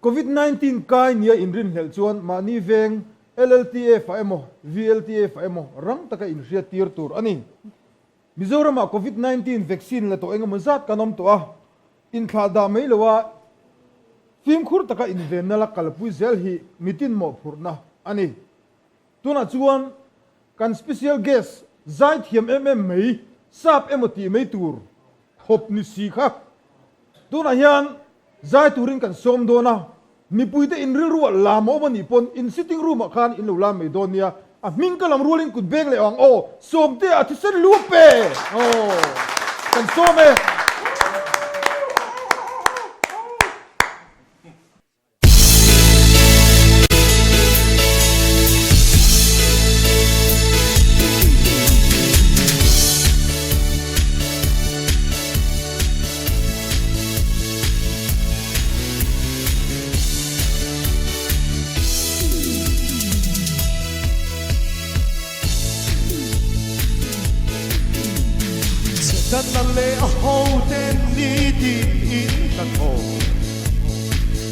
Covid 19 kai nia inrinhlelh chuan mahni veng LLTF ah emaw VLTF ah emaw rang taka inhriattir tur a ni. Mizoramah Covid 19 vaccine la tawh engemaw zat kan awm tawh a, inthlah dah mai loa fimkhur taka invenna la kalpui zel hi mitin mawhphurhna a ni. Tunah chuan kan special guest zaithiam em em mai, sap emaw tih mai tur khawp ni si kha. Tunah hian zai turin kan sawm dawn a, mipuite in rilruah lam a awm a nih pawn in sitting room ah khan in lo lam mai dawn nia, a hming ka lam rualin kut beng leh ang aw, Sawmte a thisen lu a pe! Aw, kan sawm e. Setana leh a hoten nitin in hnathawh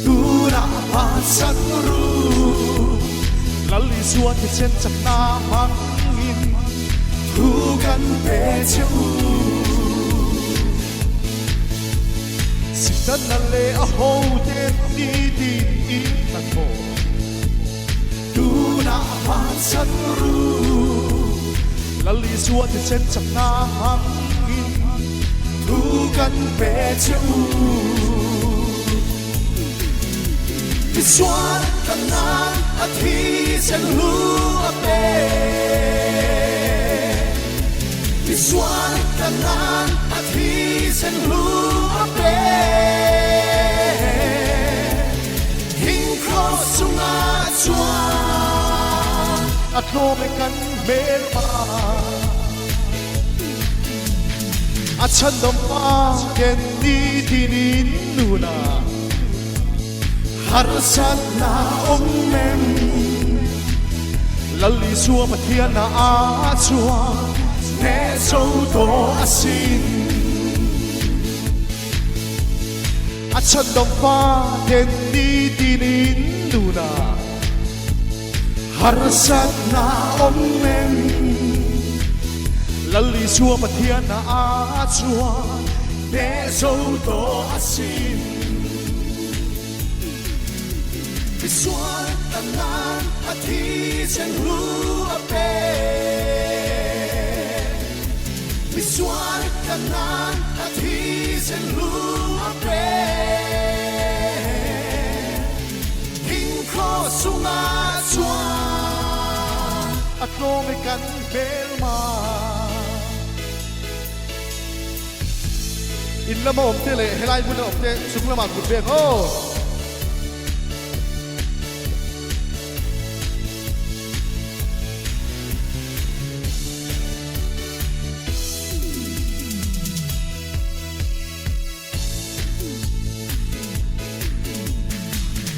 tunah bansan ru. Lal Isua thisen chakna hmangin thu kan pe che u. Setana leh a hoten nitin in hnathawh Tunah vansan ru Lal Isua thisen chakna hmangin thu kan pe che u. Misual kan nan a thisen hlu a pe. Misual kan nan a thisen hlu a pe. King Cross chungah chuan a tlawm e kan hmel pa. A chhandam pa ken nitin in nuna harsatna awm em? Lal Isua Pathian a a chuan hneh zo tawh asin. A chhandam fa ten nitin in nuna harsatna awm em? Lal Isua Pathian a chuan hneh zo tawh asin. Misual tan nan a thisen hlu a pe. Misual tan nan a thisen hlu a pe. Thing cross chungah chuan a tlawm i kan hmelma. In lama awm te leh helai hmuna awm te chung lamah kut vek aw.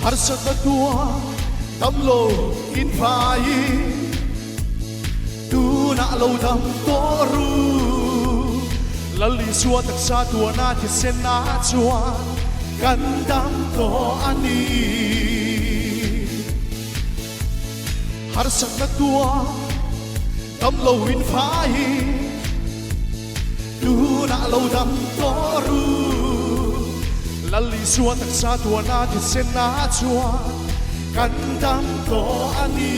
Harsatna tua damlo in vai tunah lo dam tawh ru. Lal Isua taksa tuana thisen ah chuan kan dam tawh a ni. Harsatna tua damlo in vai Tunah lo dam tawh ru. Lal Isua taksa tuana thisen ah chuan kan dam tawh a ni.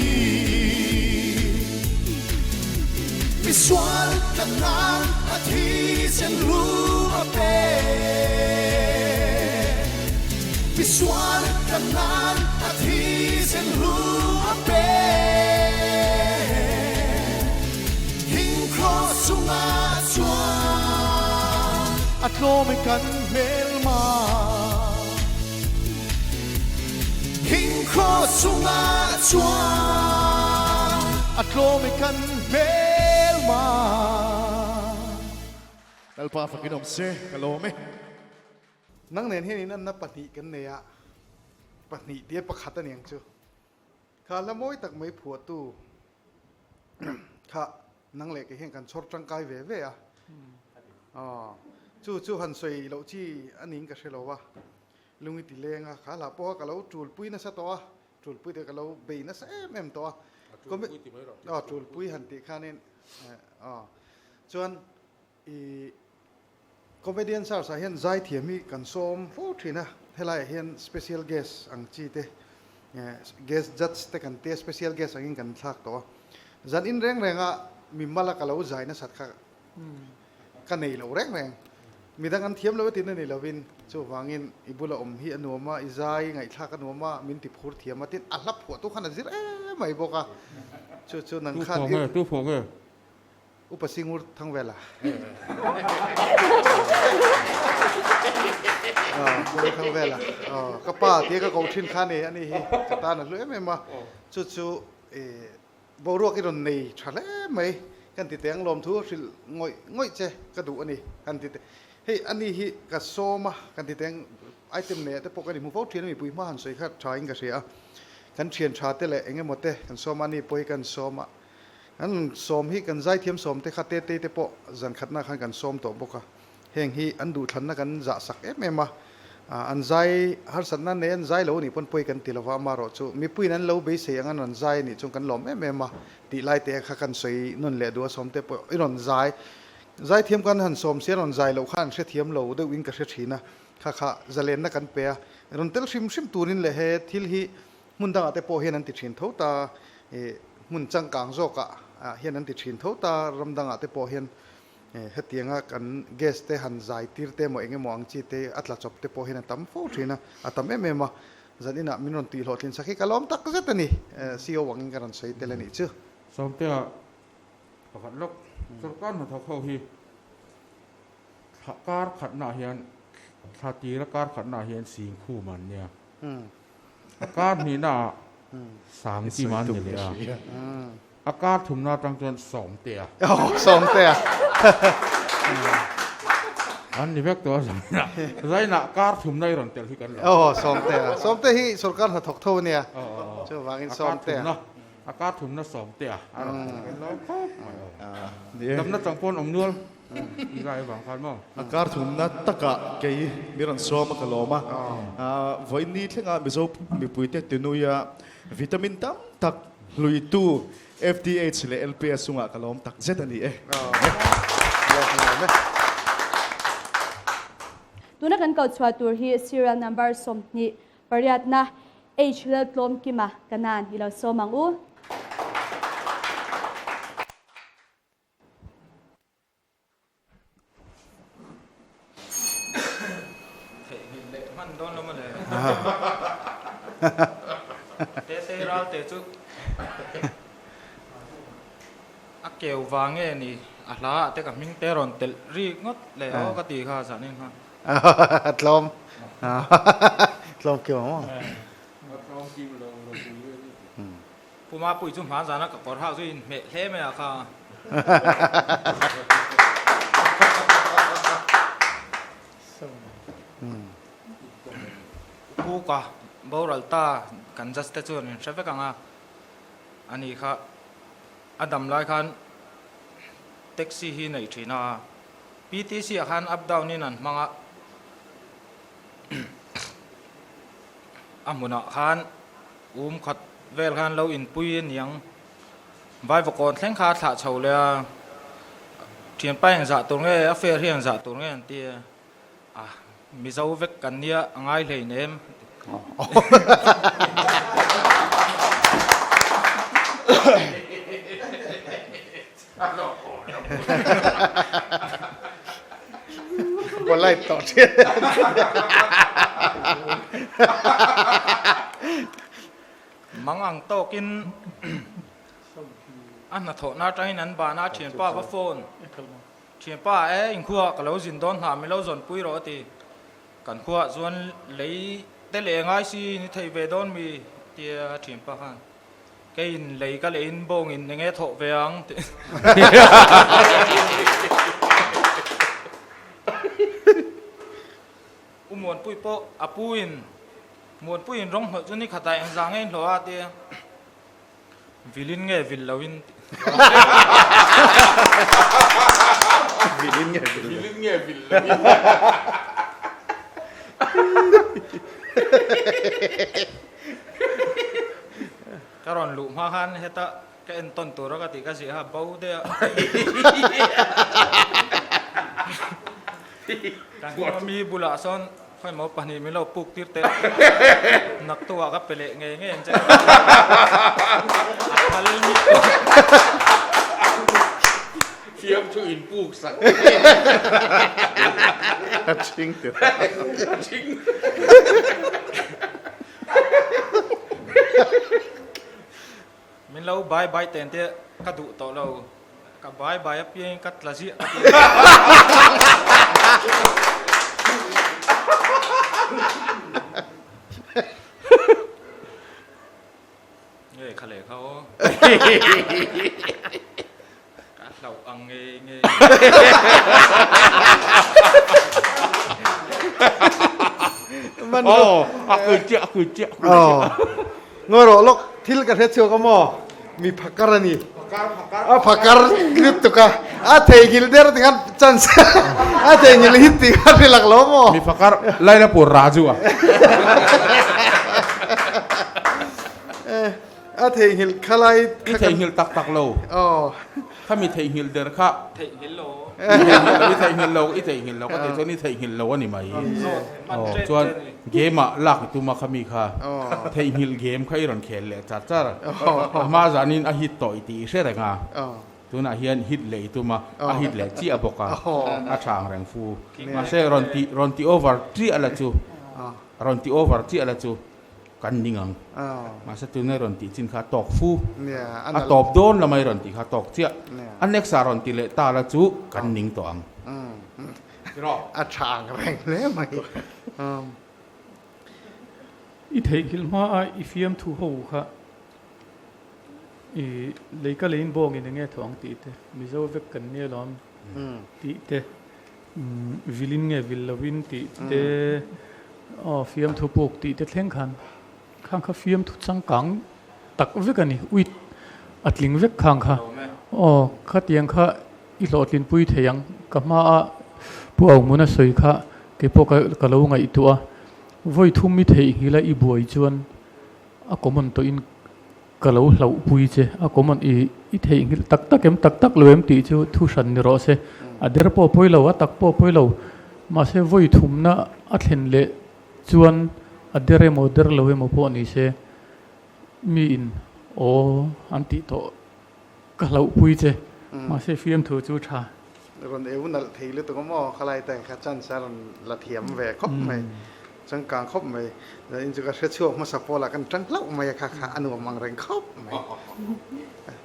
Misual kan nan a thisen hlu a pe. Misual kan nan a thisen hlu a pe. King Cross chungah chuan a tlawm i kan hmelma. King Cross chungah chuan a tlawm i kan hmelma. Lalpa fakin awm se, ka lawm e. Nang nen hian inanna pahnih kan nei a, pahnih tia pakhat a ni ang chu. Kha hla mawi tak mai phuahtu kha nang leh kei hian kan chhawr tangkai ve ve a. Aw, chu chu han sawi loh chi a niin ka hre lo va. Lungi ti leng a, kha hla pawh kha ka lo tulpui nasa tawh a, tulpui te ka lo bei nasa em em tawh a. Tulpui ti mai rawh. Aw tulpui han tih khanin aw chuan i Comedian Search ah hian zaithiam hi kan sawm fo thin a, helaiah hian special guest ang chi te guest judge te kan tia special guest angin kan thlak tawh a. Zan in reng reng a mimal a ka lo zai nasat kha Ka nei lo reng reng. Midang an thiam lo e tiin a ni lovin, chuvangin i bula awm hi a nuam a, i zai ngaihthlak a nuam a, min ti phur thiam a, tin a hla phuah tu khan a zir em mai bawk a, chu chu nang khan i. Tu phuah nge? Tu phuah nge? Upa Singur Thangvela. Aw, Thangvela. Aw, ka pa tia ka ko thin kha a ni, ani hi ka tan a hlu em em a, chu chu i Boruak i rawn nei tha hle mai, kan ti teh ang lawmthu hrilh ngawih ngawih che ka duh a ni, kan ti teh. Hei a ni hi ka sawm a, kan ti teh ang item nei ah te pawh kan inhmu fo thin a, mipui hma han sawi kha tha in ka hria a, kan thian tha te leh eng emaw te kan sawm a, ani pawh hi kan sawm a, kan sawm hi kan zaithiam sawm te kha Tetei te pawh zan khatna khan kan sawm tawh bawk a. Heng hi an duhthlanna kan zah sak em em a, an zai harsatna nei an zai lo anih pawn pawi kan ti lova, amaherawh chu mipuiin an lo beisei ang an rawn zai anih chuan kan lawm em em a tih lai te kha kan sawi nawn leh duh a, sawmte pawh i rawn zai zaithiam kan han sawm si a rawn zai loh khan an hrethiam lo deuhin ka hre thin a, kha kha zalenna kan pe a, rawn tel hrim hrim turin leh he thil hi hmun dangah te pawh hian an ti thin tho ta, hmun changkang zawkah hian an ti thin tho ta, ram dangah te pawh hian Hetianga kan gas te han zai tir te emaw eng emaw ang chi te a tla chawp te pawh hian a tam fo thin a, a tam em em a, zan inah min rawn tih hlawhtlin sak hi ka lawm tak zet a ni, CEO angin ka rawn sawi tel a nih chu. Sawmtea pakhat lawk sorkar hnathawk ho hi thla kar khatnaah hian thla tira kar khatnaah hian singkhum an nia, a kar hnihnaah sang kim an ni leh a. A kar thumna atang chuan Sawmtea. Aw, Sawmtea. An ni vek tawh a Zaina. Zaina kar thumna i rawn tel hi kan lo. Aw, Sawmtea. Sawmtea hi sorkar hnathawk tho a nia. Chuvangin Sawmtea. A kar thumna Sawmtea a rawn tel kan lo khawp mai aw. Damna chang pawn awm nual i zai avang khan maw. A kar thumna takah kei mi rawn sawm a ka lawm a. Vawiin thlenga Mizo mipuite tinuia Vitamin tam tak hluitu FDH leh LPS chungah ka lawm tak zet a ni e. Tuna kan koh chhuah tur hi serial number 20 pariatna H Laltlawmkima Kanan i lo sawm ang u. Theihnghilh leh hman dawn lo maw le. Tete ral te chu a keu vang nge ni a hla ah te ka hming te rawn telh ri ngawt leh aw ka ti kha zah nen khan. A tlawm tlawm kim ang maw. A tlawm kim lo ropui ve ni. Pu Mapui chu hma zana ka kawr hak chu inhmeh hle mai a kha. Pu ka boral ta kan judge te chuan in hre vek ang a, ani kha a dam lai khan taxi hi neih thin a, PTC ah khan up down in an hmang a, a hmunah khan Um khat vel khan lo inpui a niang. Vaivakawn thleng kha a thlah chho leh a, thianpa engzah tur nge, a fare hi engzah tur nge an ti a, ah Mizo vek kan nia a ngai hlein em? Polite tawh thin. Mang ang tawkin a hnathawhna atangin an ban a, thianpa va phone. Thianpa e inkhua ka lo zin dawn hna min lo zawnpui rawh a ti. Kan khuaah chuan lei te leh ngai si ni thei ve dawn mi tia thianpa khan. Keiin lei ka leiin bawngin eng nge thawh ve ang tih. U Muanpui pawh a puin Muanpuiin rawng hnawih chu ni khatah eng zah nge in hlawh a tia vilin nge vil loin tih. Vilin nge vil loin. Ka rawn luh hma khan heta ka entawn tur a ka tih ka ziah a, bo deuh a. Kan khua mi bulah sawn khawimaw pahnih min lo puk tir teh naktuah ka pe leh ngei ngei ang che a phal mi Thiam chu in puk sak A thing te A thing Min lo bai bai ten te ka duh tawh lo. Ka bai bai apiangin ka tla ziah ka ti a. Nge kha leh kha aw. Ka hlauh ang nge nge. Aw, a kui chiah, a kui chiah, a kui chiah. Ngawi rawh lawk, thil ka hre chhuak a maw? Mi phakar a ni. A phakar lutuk a, a theihnghilh der ti khan chance a theihnghilh hit tih kha hre lak lo maw? Mi phakar Lailapur Raju a. A theihnghilh kha lai I theihnghilh tak tak lo. Aw. Kha mi theihnghilh der kha. Theihnghilh lo. I theihnghilh lo, i theihnghilh lo ka tih chuan i theihnghilh lo a ni mai. Aw chuan game ah lak i tum a kha mi kha. Theihnghilh game kha i rawn khel leh char char. A hma zanin a hit tawh i tih i hre reng a. Tunah hian hit leh i tum a, a hit leh chiah bawk a. A tha ang reng fu. Mahse rawn ti rawn ti over chiah la chu. Rawn ti over chiah la chu. Kan ning ang. Mahse tuna i rawn tih chin kha a tawk fu. A tawp dawn lama i rawn tih kha a tawk chiah. A next ah rawn ti leh ta la chu kan ning tawh ang. A tha ang reng hle mai. I theihnghilh hma a i fiamthu ho kha i lei ka leiin bawngin enge thaw ang tih te, Mizo vek kan nia lawm tih te. Vilin nge vil lovin tih te aw fiamthu puk tih te thleng khan khang kha fiamthu changkang tak vek a ni uit a tling vek khang kha aw khatiang kha i hlawhtlin pui thei ang ka hma a pu Auhmun a sawi kha keipawh ka ka lo ngaihtuah a vawi thum i theihnghilh a i buai chuan a common tawh in Ka lo hlauh pui che, a common i i theihnghilh tak tak em tak tak lo em tih chu thu hran ni rawh se. A der pawh pawi lo, a tak pawh pawi lo. Mahse vawi thumna a thlen leh chuan a der emaw der lo emaw pawh ni se miin aw an tih tawh ka hlauh pui che. Mahse fiamthu chu tha. Rawn eu nalh thei lutuk a maw? Khalai te kha chance a rawn la thiam ve khawp mai. Changkang khawp mai. Zanin chu ka hre chhuak hmasa pawlah kan tang hlauh mai a kha kha a nuam ang reng khawp mai.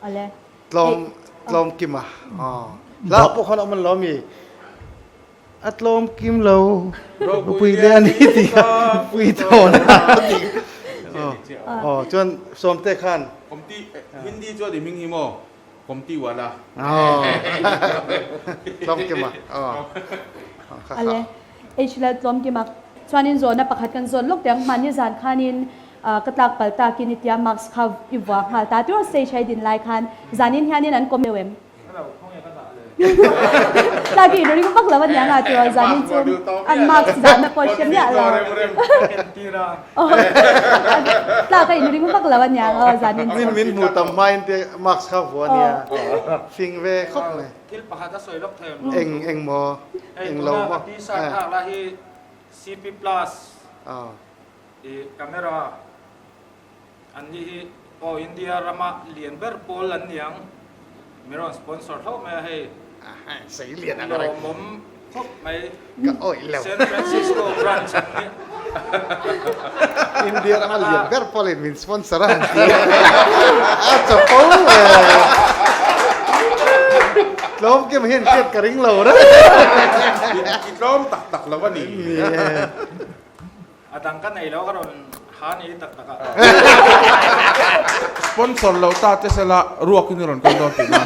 Awle. Tlawm tlawm kim a. Aw. Hla pawh khan a awm an lo mi. A tlawm kim lo. Ropui le a ni tih kha pui thawn a tih. Aw chuan Sawmte khan. Kawmti Hindi chuan i hming hi maw? Kawmti wala. Aw. Tlawm kim a. Aw. Awle. HLL tlawmkima chuanin zawhna pakhat kan zawt lawk teh ang, hmanni zan khanin ka tlak pal takin i tia mask kha i vuah nghal ta tirh stage a i din lai khan zanin hianin an kawm deuh em? Tlak i ring vak lo a nia nga tirh zanin chu an mask zahna pawh hre miah lo. Tlak a inring vak lo a nia nga zanin chu. Min hmu tam hmain te mask kha vuah a nia fing ve khawp mai. Thil pakhat a sawi lawk thei ang lo. Eng eng maw? Hei tuna ka t-shirt hak la hi CP plus i camera an ni hi aw India rama lian ber pawl an ni ang. Mi rawn sponsor hlauh mai a hei. Sei lian ang reng. Lawmawm khawp mai. Ka awih lo. San Francisco branch an ni. India rama lian ber pawl in min sponsor a han ti a. A chapo e. Tlawm kim hian hriat ka ring lo reng. I tlawm tak tak lo a ni. A dang ka nei lo ka rawn ha ni tak tak a. Sponsor lo ta che sela ruak in i rawn kal dawn tih nan.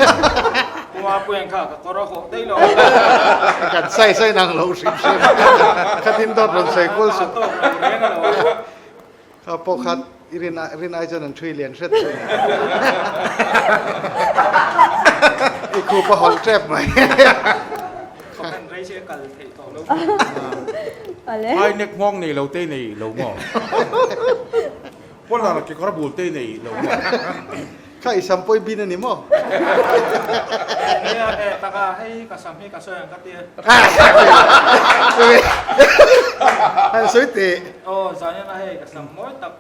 Puma puiang kha ka kawr a hawh daih lo. Kan sai sai nang lo hrim hrim. Khatin dawt rawn sawi kual suh. Ka tawk lo reng a lo. Kha pawh kha i rin rin ai chuan an thui lian hret thin. I khup a hawlh tep mai. Comment rei che kal theih tawh lo. Ai nek nghawng nei lo te nei lo maw? Polar kekawr bul te nei lo maw? Kha i sam pawh i bin a ni maw? Nia e taka hei ka sam hi ka sawi ang ka tia. Han sawi teh. Aw zan ina hei ka sam mawi tak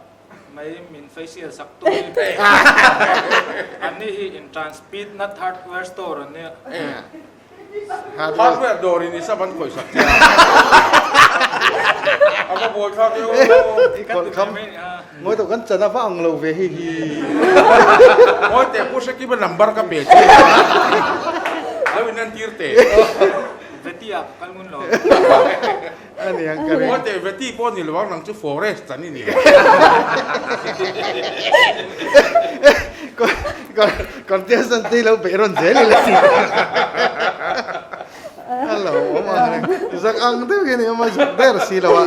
mai min facial sak tu hi. Anni hi in Transpeed Nut Hardware Store an nia. Hardware dawr in i sam an khawih sak che a. A va buai thlak e aw. Kawlh kham ngawi tawh kan chan a va ang lo ve hei hi. Ngawi teh Pu Hrekima number ka pe che. Lo in en tir teh. Veti ah ka kal ngun lo. A ni ang ka ring. Ngawi teh Veti pawh ni lo ang nang chu forest an i ni. Contestant te lo beih rawn zel ila ti. A lo awm ang reng. Zak ang deuh hian i awm a, zak ber si lo a.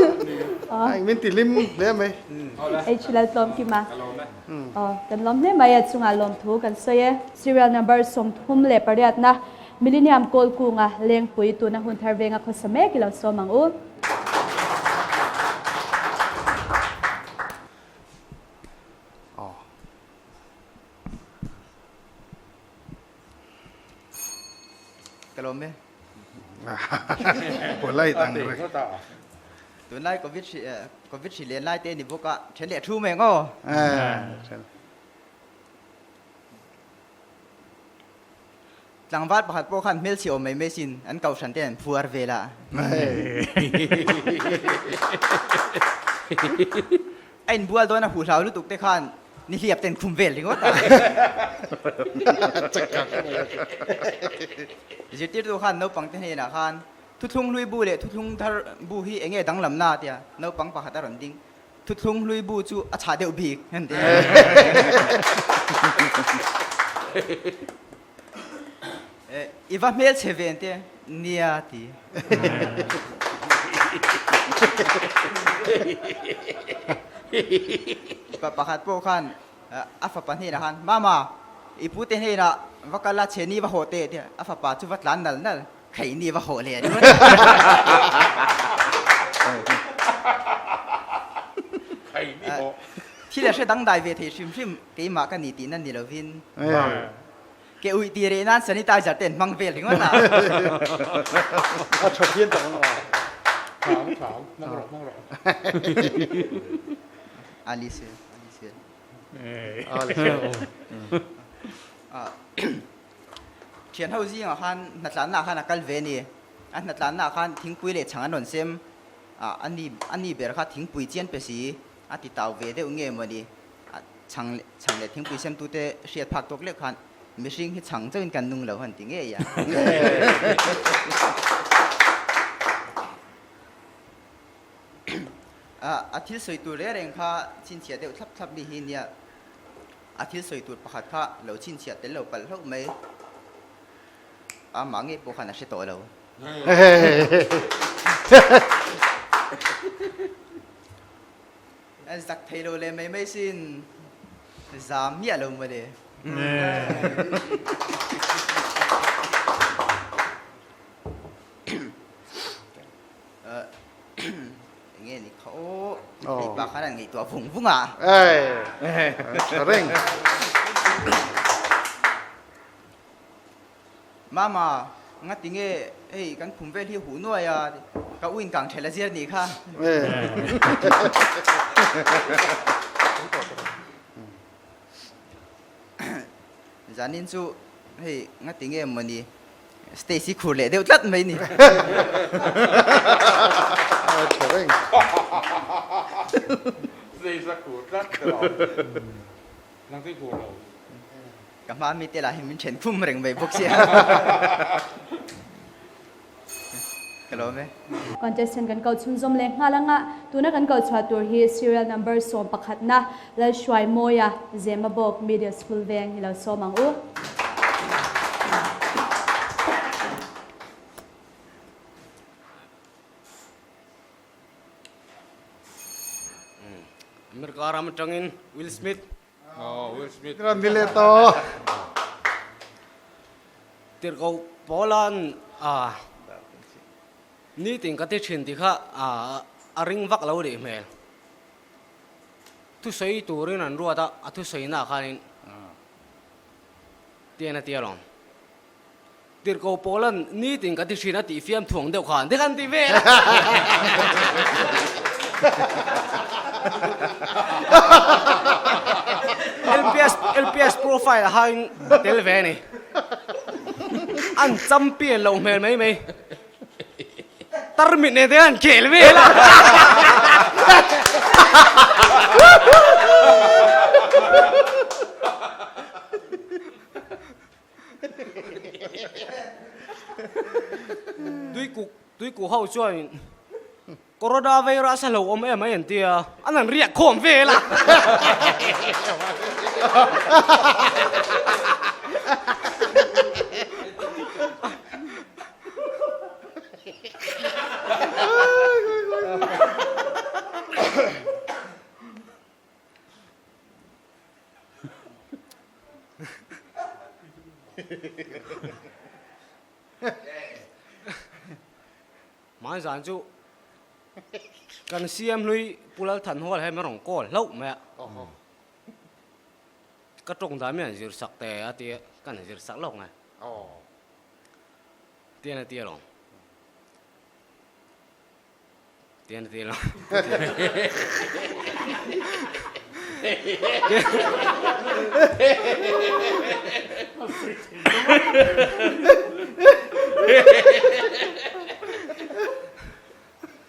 Ai min ti hlim hle mai. H Laltlawm Kima. Aw, kan lawm hle mai a chungah lawmthu kan sawi e. Serial number 38 na Millennium Kawl kunga Lengpui tuna hun thar venga khawsa mek i lo sawm ang u. Ka lawm e. Polite ang reng. Tunlai Covid hri Covid hri len lai te ni bawk a, then leh thu mai ang aw. Tlangval pakhat pawh khan hmelchhe awm mai mai sin an kohhran ten an phuar vel a. A inbual dawn a huh hlau lutuk te khan nihliap ten khum vel ringawt a. Zirtirtu khan naupang te hnenah khan thuthlung hlui bu leh thuthlung thar bu hi enge danglamna tia naupang pakhat a rawn ding. Thuthlung hlui bu chu a chhah deuh bik an ti. I va hmel chhe ve an ti. Nia ti. Pa pakhat pawh khan a fapa hnenah khan, Mama, i pute hnenah va kal a, chheni va hawh teh a ti a. A fapa chu va tlan nal nal. Kheini va hawh leh a ni ngawt. Kheini hawh. Thil a hre dangdai ve thei hrim hrim keimah ka ni tihna ni lovin ke uih tih reh nan sanitizer te an hmang vel ringawt a. A tha phian tak ang a. Thang thang hmang rawh hmang rawh. Alice Alice. Alice. Thian ho zingah khan hnatlanna ah khan a kal ve a ni. A hnatlanna ah khan thingpui leh chhang an rawn sem a, a ni a ni ber kha thingpui chian pe si a ti tau ve deuh nge maw ni. A chhang leh chhang leh thingpui semtute hriat phak tawk lek khan mihring hi chhang chauhin kan nung lo han ti ngei a. A thil sawi tur reng reng kha chhinchhiah deuh thlap thlap mi hi nia. A thil sawi tur pakhat kha lo chhinchhiah tel lo palh hlauh mai. Amah ngei pawh khan a hre tawh lo. A zak thei lo leh mai mai sin. Zam miah lo mawle. Enge ni kha aw hei pa khan an ngaihtuah vung vung a. Ei tha reng. Mama ngati nge hei kan khum vel hi huh nuai a ka u in kang thel a zir nih kha. Zanin chu hei ngati nge mawni Stacy khur leh deuh tlat mai ni. Tha reng. Stacy a khur tlat ka lo. Nang te khur lo. Ka hma mi te lah hi min then khum reng mai bawk sia. Ka lawm e. Contestant kan ko chhunzawm leh nghal anga tuna kan ko chhuah tur hi serial number 11 na Lalhruaimawia Zemabawk Middle School veng hi lo sawm ang u. America ram atangin Will Smith. Oh, Will Smith. Ram ni leh tawh. Tirhkoh Paula'n a nitin ka ti thin ti kha a ring vak lo rih hmel. Thusawi turin an ruat a, a thusawina ah khanin tian a ti alawm. Tirhkoh Paula'n nitin ka ti thin a tih fiam thuang deuh khan te khan ti vel a. LPS LPS profile ah khan a tel ve a ni. An champion loh hmel mai mai. Tarmit nen te khan khel vel a. Tuikuk tuikuk ho chuan Corona virus a hlauhawm em mai an ti a, an han riak khawm vel a. Hmanzan chu kan CM hlui Pu Lalthanhuala hian min rawn call hlauh mai a. Ka tawng dan min han zir sak teh a ti a, ka han zir sak lawk nge. Tian a ti alawm. Tian a ti alawm.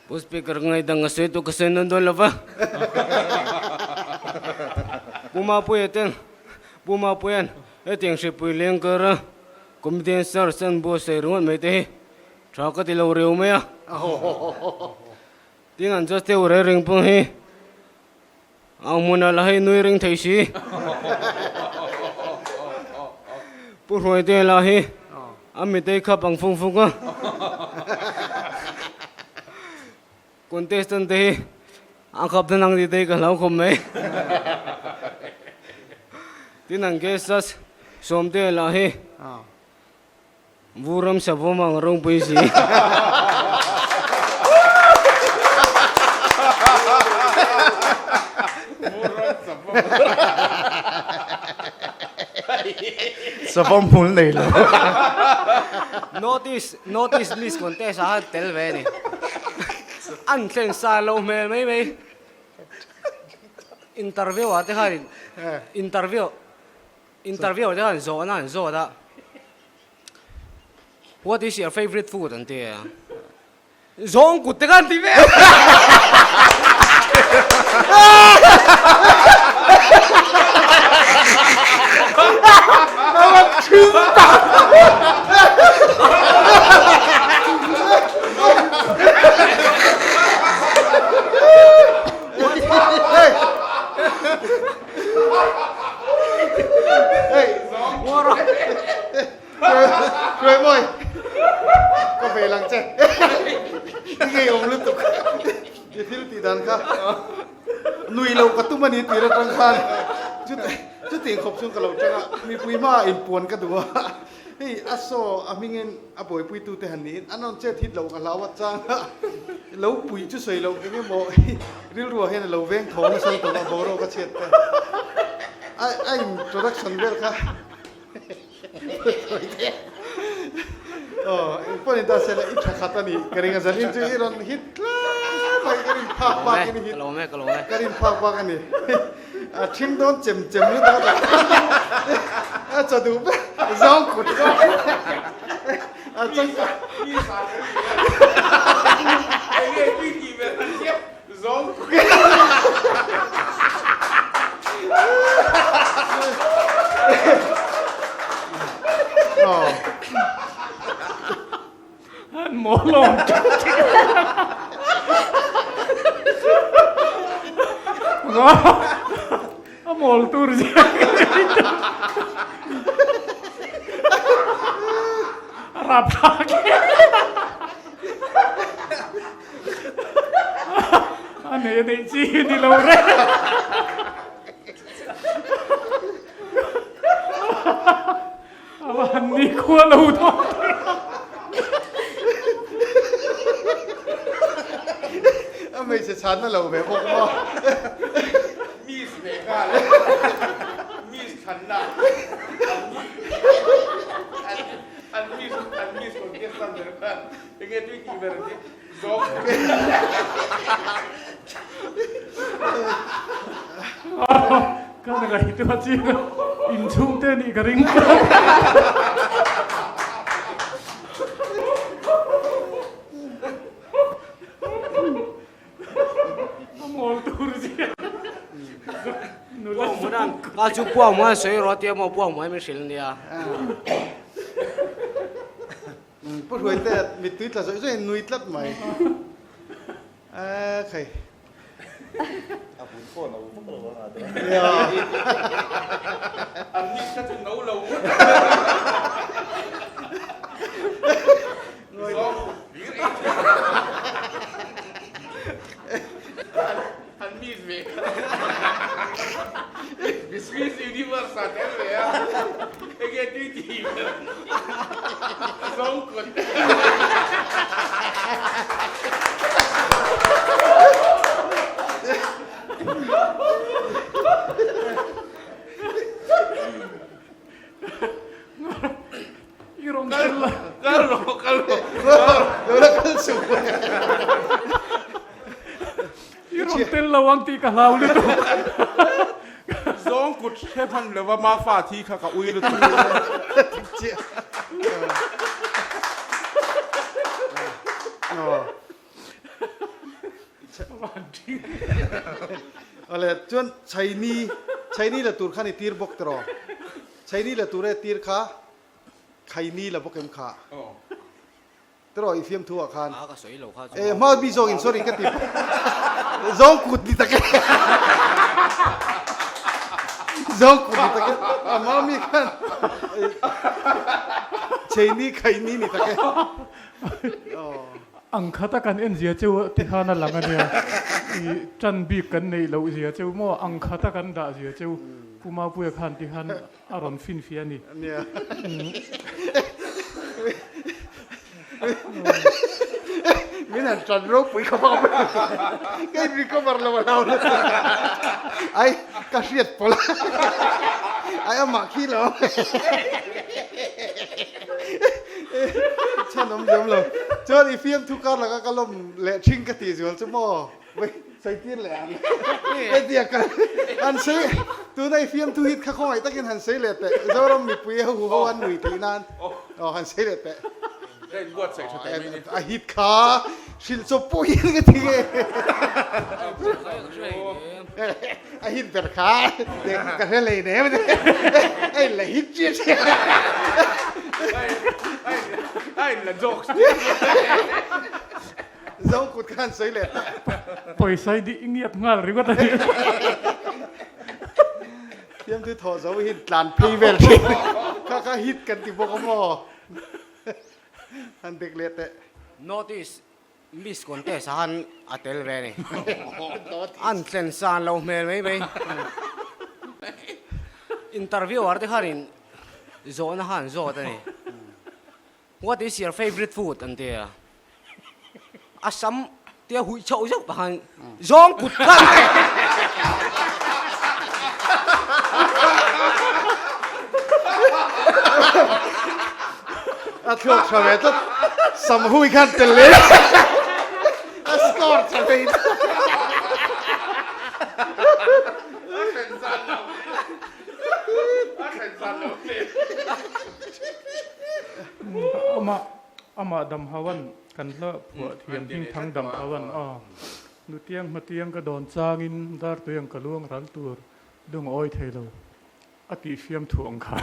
Pu Speaker ngaidang a sawi tu ka sawi nawn dawn lo va. Pu Mapuia ten Pu Mapuia'n hetiang hripui leng kar a Comedian Search an buatsaih ringawt mai te hi tha ka ti lo reu mai a. Tin an just deuh reng reng pawh hi ang hmunah lah hi nui ring thei si. Pu Hruaite lah hi a mitei khap ang fung fung a. Contestant te hi a khap dan ang tih te hi ka hlau khawp mai. Tin an guest judge Sawmte lah hi Vuram Savawm ang rawngpui si. Savawm hmul nei lo. Notice Notice Miss Contest ah khan tel ve a ni. An thlen sa lo hmel mai mai. Interview ah te khan interview interview ah te khan zawhna an zawt a. What is your favorite food an ti a. Zawng kut te khan ti ve. Hruaimawi, ka ve lang che. I ngeiawm lutuk. I thil tih dan kha nui loh ka tum a ni tir atang khan chutih khawp chuan ka lo tang a, mipui hmaah inpuan ka duh a. Hei a saw a hmingin a buaipuitute han niin an rawn chet hit loh ka hlau a chang a, lo pui chu sawi loh eng emaw rilruah hian a lo veng tho nasa lutuk a, boruak a chhiat te. A introduction vel kha Aw, eng pawh ni ta se la i tha khat a ni ka ring a zanin chu i rawn hit tlem mai ka rin phak bak in i hit ka rin phak bak a ni a thing dawn chem chem lutuk a a chaw duh ber zawng kut a chang A mawl tur zia a rapthlak A nei a neih chi hi ni lo reng. A va han ni khua lo dawn thei a. A hmeichhe chhanna lo ve bawk maw? nghal e. Miss thlanna an miss an miss contestant ber khan enge tui tih ber ang che zawng Ka ngaihtuah chiang a, inchhungte nih ka ring. Ka chu puang muan sawi rawh tia maw puang muan min hrilh nia. Pu Hruaite mittui tla zawih zawih in nui tlat mai. A khai. A vun pawh no vak lo ang a te. An ni kha chu no lo ngawt. An miss ve kha. Miss Universe ah tel ve a. Enge tui tih ber. Zawng kut. I rawn kal la. Kal rawh, kal rawh. Lo la kal suh. I rawn tel lo ang tih ka hlau lutuk. Zawng kut hre hman lova Mafa thi kha ka ui lutuk. Chiah. Awle chuan Chaini Chaini la tur khan i tir bawk tiraw? Chaini la tur e tir kha Khaini la bawk em kha? Tiraw i fiamthu ah khan. A ka sawi lo kha chu. E hma mi zawk in sorry ka ti zawng kut ni tak e. Zawng kut ni tak e. A hma mi khan Chaini Khaini ni tak e. Ang khata kan en zia cheu ti khan a lang a nia. I tan bik kan neih loh zia cheu maw ang khata kan dah zia cheu Pu Mapuia khan ti khan a rawn finfiah a ni. Nia. Min han tan ropui khawp a ka in recover lo a hlau nasa. Ai ka hriat pawlh a. Ai amah khi lo. Chhan awm zawm lo. Chuan i fiamthu kar laka ka lawm leh thing ka tih zual chu maw? Vei sawi tir leh ang. Hetia ka han sawi tuna i fiamthu hit kha khawngaih takin han sawi leh teh. Zoram mipui ho ho an nui theih nan aw han sawi leh teh. Ka inbuatsaih tha teh mai ni. A hit kha hrilh chawp pawh hian ka ti nge. A hit ber kha ka hre lei nem a in la hit chiah chiah. A in la jokes. Zo kut khan sawi leh ta. Pawisa i dih ngiat nghal ringawt a ni. Fiamthu thawh zo hi tlan phei vel thin. Kha kha hit kan ti bawk a maw? Han dek leh teh. Notice Miss contest ah khan a tel ve a ni. An tlen san lo hmel mai mai. Interviewer te khanin zawhna kha an zawt a ni. What is your favourite food an ti a. A sam tia huih chhoh zeuh pah khan zawng kut khan A thluak tha ve tlat sam hui khan tel leh a score tha thei tlat. A thlen zan lo a thlen zan lo hle. Amah amah dam hauan kan hla phuah thiam hming thang dam hauan a nutiang hmatiang ka dawn changin dartui ang ka luang ral tur lung a awi thei lo. A tih fiam thu ang kha.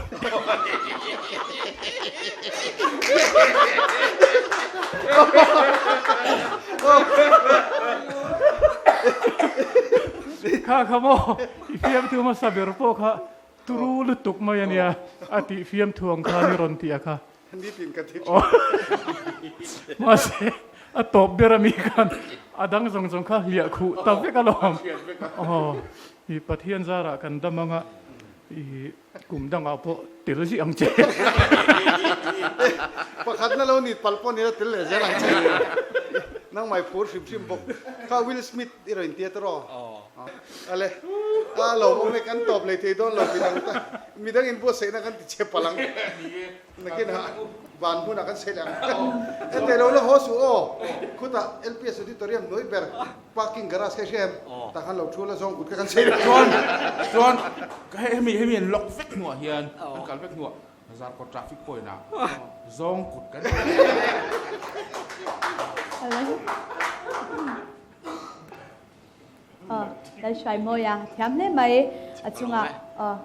Kha kha maw i fiam thu hmasa ber pawh kha turu lutuk mai a nia a tih fiam thu ang khan i rawn tih a kha. Nitin ka ti thin. Mahse a tawp ber ami khan a dang zawng zawng kha hliah khuh ta vek alawm. Aw i Pathian zarah kan dam anga i kum dangah pawh tel zih ang che. Pakhatna lo nit palh pawh nila tel leh zel ang che. Nangmah i phur hrim hrim bawk. Kha Will Smith i rawn intia tawh rawh. Ale. A lo awm e, kan tawp lei thei dawn lo midang ta midang in buatsaihna kan ti che palh ang. Nakinah van hmunah kan saih leh ang. Hete lo la haw suh aw, khutah LPS Auditorium hnuai ber parking garage kha i hria em? Tah khan lo thu la zawng kut kha kan saih leh. Chuan chuan hemi hemi an lock vek hnuah hian an kal vek hnuah Zarkawt traffic point ah zawng kut kan Aw, Lalhruai mawi a thiam hle mai. A chungah aw,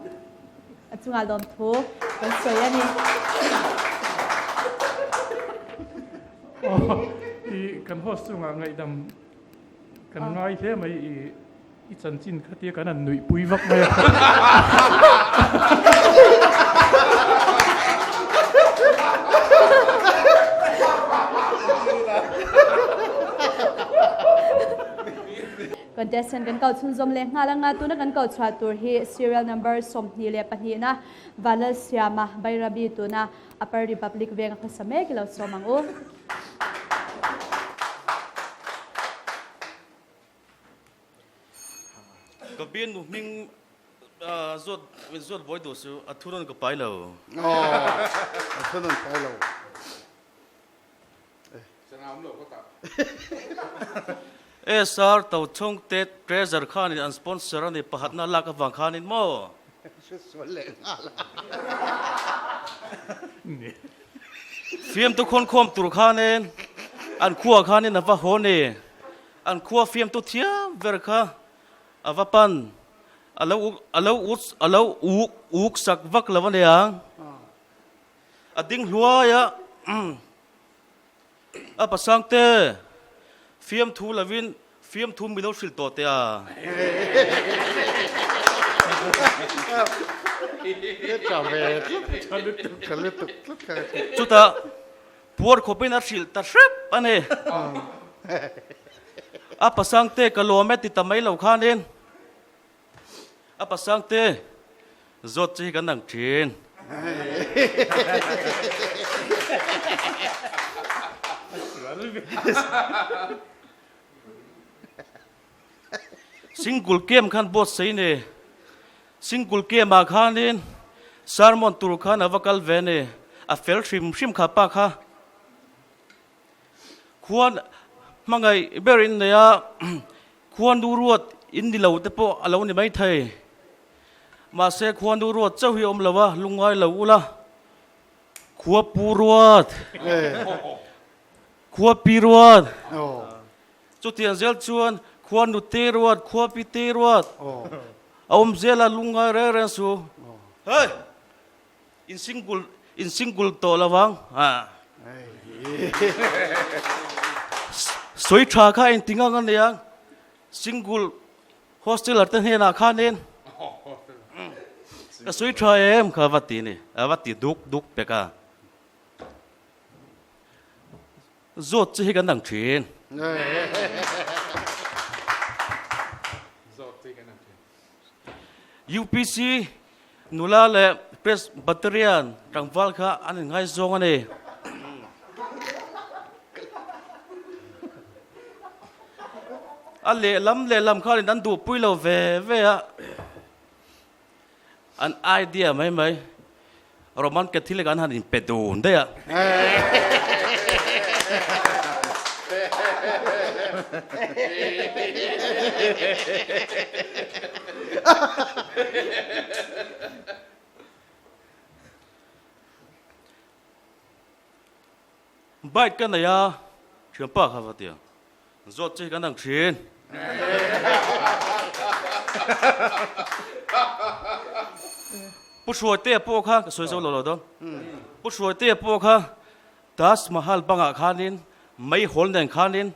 a chungah lawmthu kan sawi a ni. Aw, i kan host chungah ngaihdam kan ngai hle mai i i chanchin khatia kan han nuihpui vak mai a. Contestant kan kau chhunzawm leh nghal anga tuna kan kau chhuah tur hi serial number 22 na Vanlalsiama Bairabi tuna Upper Republic venga khawsa mek i lo sawm ang u. Ka bialnu hming zawt zawt buai duh chu a thu rawn ka pai lo. Aw, a thu rawn pai lo. SR Tochhawng te Treasure khanin an sponsor a ni pakhatna lak avang khanin maw? Fiamtu khawnkhawm tur khanin an khua khanin a va haw ni. An khua fiamtu thiam ber kha a va pan. A lo a lo a lo uk uk sak vak lo a nia. A ding hluai a, A pasangte, fiamthu lovin fiamthu mi lo hrilh tawh teh a. Chutah puar khawpin a hrilh ta hrep a ni. A pasangte ka lawm e ti ta mai lo khanin A pasangte zawt che hi kan ang thin. Single game khan boss sei ni. Single game ah khanin sermon tur khan a va kal ve ni. A fel hrim hrim kha pa kha. Khuan hmangaih ber in nei a, khuan nu ruat in ni lo te pawh a lo ni mai thei. Mahse khuan nu ruat chauh hi a awm lo a, lungngai lo ula. Khua pu ruat, khua pi ruat, chutiang zel chuan khua nu te ruat, khua pi te ruat a awm zel a, lungngai reng reng su. Hei! In single in single tawh lo vang a. Sawi tha kha engti ngang a nia single hosteler te hnenah khanin ka sawi tha em kha va ti ni a va ti duk duk pek a. Zawt che hi kan dang thin. UPC nula leh Presbyterian tlangval kha an inngaizawng a ni. A lehlam lehlam khanin an duhpui lo ve ve a, an idea mai mai Roman Catholic an han inpe dun daih a. Bike ka nei a, thianpa kha va ti a. Zawt che hi kan ang thin. Pu Hruaitea pawh kha ka sawi zo lo lo dawn. Pu Hruaitea pawh kha Taj Mahal bangah khanin meihawl nen khanin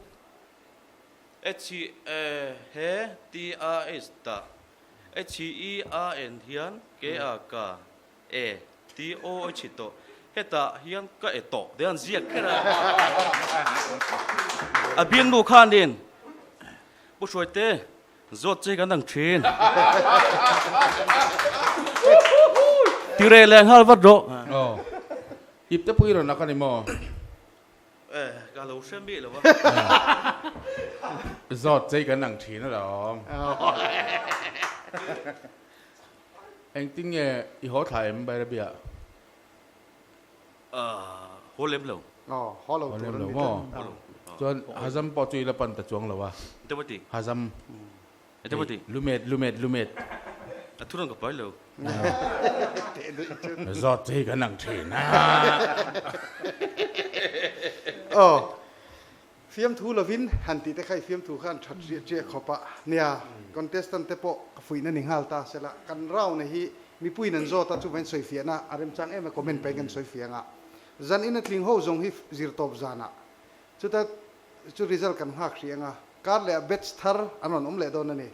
H E H T A H ta H E A N hian K A K E T O H tawh hetah hian ka e tawh te an ziak kher a. A biangnu khanin Pu Hruaite zawt che kan ang thin. Ti reh leh nghal vat rawh. Aw. Ip te pui rawn a ka ni maw? E, ka lo hre mi lo a. Zawt che kan ang thin alawm. Engtin nge i haw thla em Bairabi-ah? Haw lem lo. Aw, haw lo tur an ni tlat. Chuan Hazam pawh chu i la pan ta chuang lo a. Deuhati. Hazam. Deuhati. Lumet, lumet, lumet. A thu rawn ka pai lo. Zawt che hi kan ang thin a. Aw, Fiamthu lovin han tih te kha i fiamthu kha an that riah riah khawp a nia, contestant te pawh ka fuihna ni nghal ta sela, kan round hi mipuiin an zawt a chuvangin sawifiahna a remchang em a comment pahin kan sawifiah ang a, zan in a tling ho zawng hi zir tawp zanah chuta chu result kan nghak hrih ang a, kar leh ah batch thar an rawn awm leh dawn a ni,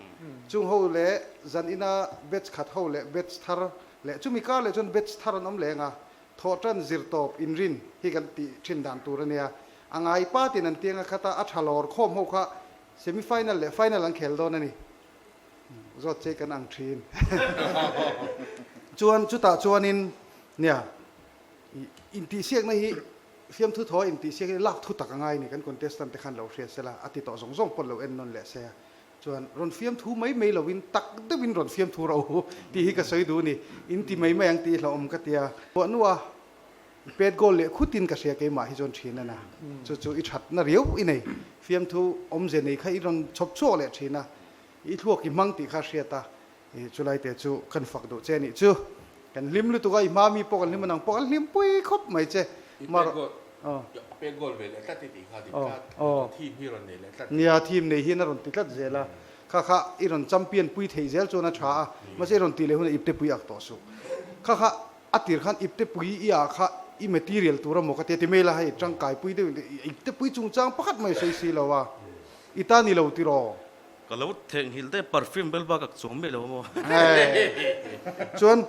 chung ho leh zan ina batch khat ho leh batch thar leh chumi kar leh chuan batch thar an awm leh ang a, thawhtan zir tawp inrin hi kan tih thin dan tur a nia. A ngai pa tin an tiang a khat a, a tha lawr khawm ho kha semi final leh final an khel dawn a ni. Zawt che kan ang thin. Chuan chutah chuanin nia intihsiakna hi fiamthu thaw a intihsiak hi lak thu tak a ngai a ni kan contestant te khan lo hria sela a ti tawh zawng zawng pawn lo en nawn leh se a. Chuan rawn fiamthu mai mai loin tak deuhin rawn fiamthu ro tih hi ka sawi duh a ni. In ti mai mai ang tih hlauhawm ka ti a. Buahnua I pet goal leh khutin ka hria keimah hi chuan thin a na. Chu chu i thatna riau i nei. Fiamthu awmze nei kha i rawn chhawp chhuak leh thin a. I thluak i hmang tih kha hriat a. I chulai te chu kan fak duh che nih chu. Kan hlim lutuk a, i hma mi pawh kan hlim a, nang pawh kan hlim pui khawp mai che. I pet goal, i pet goal ve leh tlat i tih kha dik tlat. Team hi rawn nei leh tlat. Nia, team nei hian a rawn ti tlat zel a. Kha kha i rawn champion pui theih zel chuan a tha a. Mahse i rawn tih leh hunah ipte pui ak tawh suh. Kha kha A tir khan ipte pui i ah kha i material tur a maw ka ti a ti mai la hei tangkai pui deuh in ipte pui chungchang pakhat mai sawi si lo a i ta ni lo tiraw? Ka lo theihnghilh daih perfume bel bak ak chuang miah lo a maw? Chuan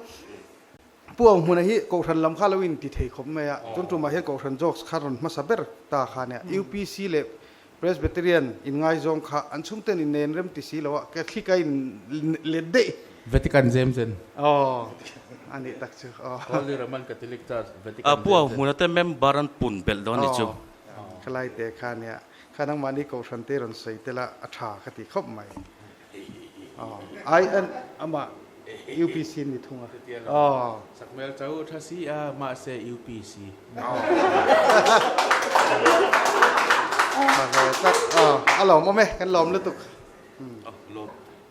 Pu Auhmuna hi Kohhran lam kha lo in ti thei khawp mai a, tun tumah hian Kohhran jokes kha rawn hmasa ber ta kha nia UPC leh Presbyterian inngaizawng kha an chhungten in nen rem ti si lo a, Catholic a in let daih. Vatican zem zen. Aw, a nih tak chu aw. Holy Roman Catholic Church, Vatican A pu zem zen. hmuna te member an pun belh dawn ni chu. Aw, khalai te kha nia, kha nangmahni kohhran te rawn sawi tel a, a tha ka ti khawp mai. Aw, ai an amah UPC ni thung a. Aw. Sakhmel chau tha si a, mahse UPC. Aw. Tha ve tlat. Aw, a lawmawm e, kan lawm lutuk.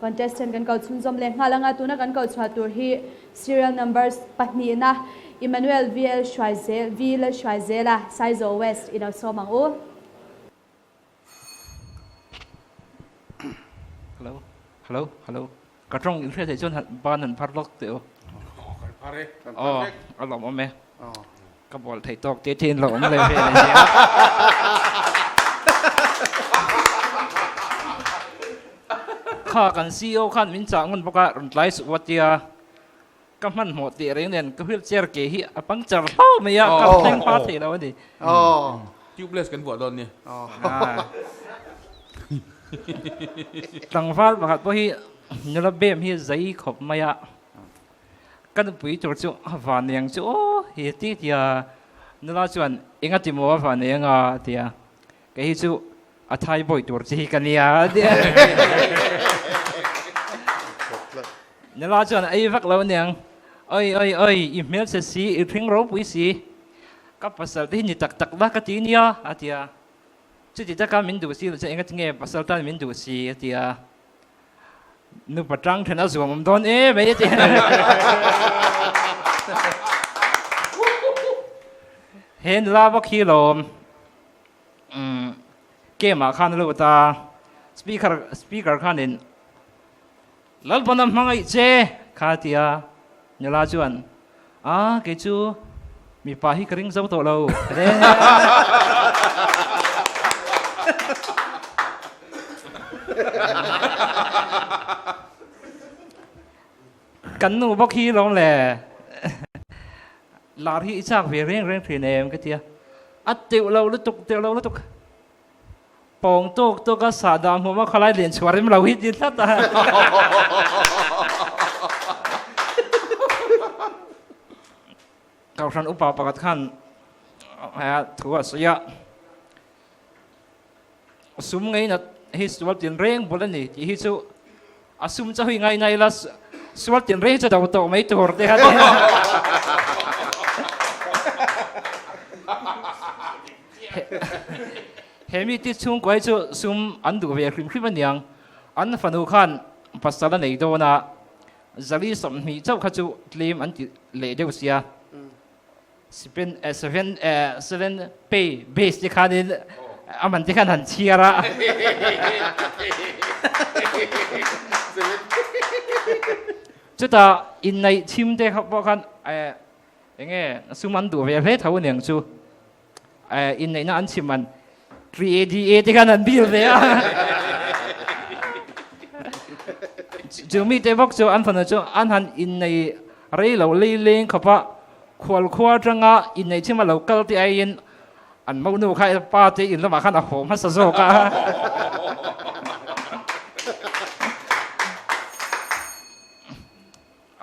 Contestant kan ko chhunzawm leh nghal anga tuna kan ko chhuah tur hi serial numbers pahnihna Emmanuel VL Hruaizel V Lalhruaizela Saizaw West i lo sawm ang u. Hello hello hello ka tawng in hriat theih chuan ban han phar lawk teh u. Kan phar e. Aw a lawm awm e. Ka bawl theih tawk te te in lo awm leh vel a nia. Kha kan CEO khan min chah ngun bawk a rawn tlai suh u a tia. Ka hmanhmawh tih reng nen ka wheelchair ke hi a puncture hlau mai a, ka thleng hma thei lo a ni. Tubeless kan vuah dawn nia. Tlangval pakhat pawh hi nula bem hi zai khawp mai a, ka nupui tur chu a van nei ang chu aw hi ti tia nula chuan enga ti maw a van nei anga a ti a, kei hi chu A thai bawi tur chi hi ka nia a ti a. Nula chuan a ei vak lo aniang. Oi oi oi, i hmelchhe si, i hring ropui si. Ka pasal te hi ni tak tak la ka ti nia a ti a. Chuti taka min duh si lo chuan engatinge pasal tan min duh si a ti a. Nupa tang then a zuam awm dawn em mai a ti. He nula bawk hi lawm. Umm game ah khan a lut a, speaker speaker khanin Lalpana hmangaih che kha a ti a, nula chuan a kei chu mipa hi ka ring zo tawh lo a ti. Kan nu bawk hi lawm le. Lar hi i chak ve reng reng thin em ka tia. A teuh lo lutuk teuh lo lutuk. Pawng tawk tawk a sahdah hmuam a khalai len chhuah rem lo hi ti tlat a. Kohhran upa pakhat khan thu a sawi a. Sum ngei nat hi sual tin reng bul a ni tih hi chu. A sum chaw hi ngaina ila sual tin rei chu do tawh mai tur te kha ti. He mi ti chhungkua hi chu sum an duh ve hrim hrim aniang. An fanu khan pasal a nei dawn a, zali 20 chauh kha chu tlem an ti leh deuh sia. Seven seven seven pay base te khanin a man te khan han chhiar a. Chutah inneih chhim te pawh khan enge sum an duh ve hle tho aniang chu. Inneihna an chhim an 3ADA te khan an bill ve a. Chu mi te bawk chu an fanu chu an han innei rei lo lei leng khawp a, khual khua atanga innei chhim a lo kal te aiin an monu kha pa te in lamah khan a haw hmasa zawk a.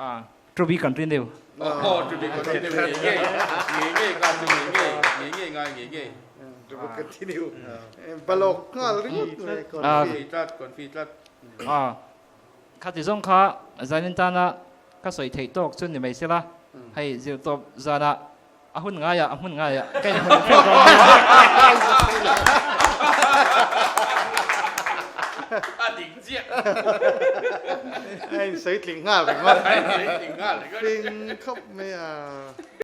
Ah, to be continue. Oh, to be continue. Ngei ngei, ngei ngei ka chu ngei ngei, ngei ngei ngai ngei ngei. To be continue. Balok nghal ringawt mai confi tlat, confi tlat. Ah, khati zawng kha zanin tana ka sawi theih tawk chu ni mai sela, hei zir tawp zanah A hun ngai ah, a hmun ngai ah ka in hmun hreuh dawn nia. A dik chiah. A in sawi tling nghal ringawt. A in sawi tling nghal ringawt. Tling khawp mai a.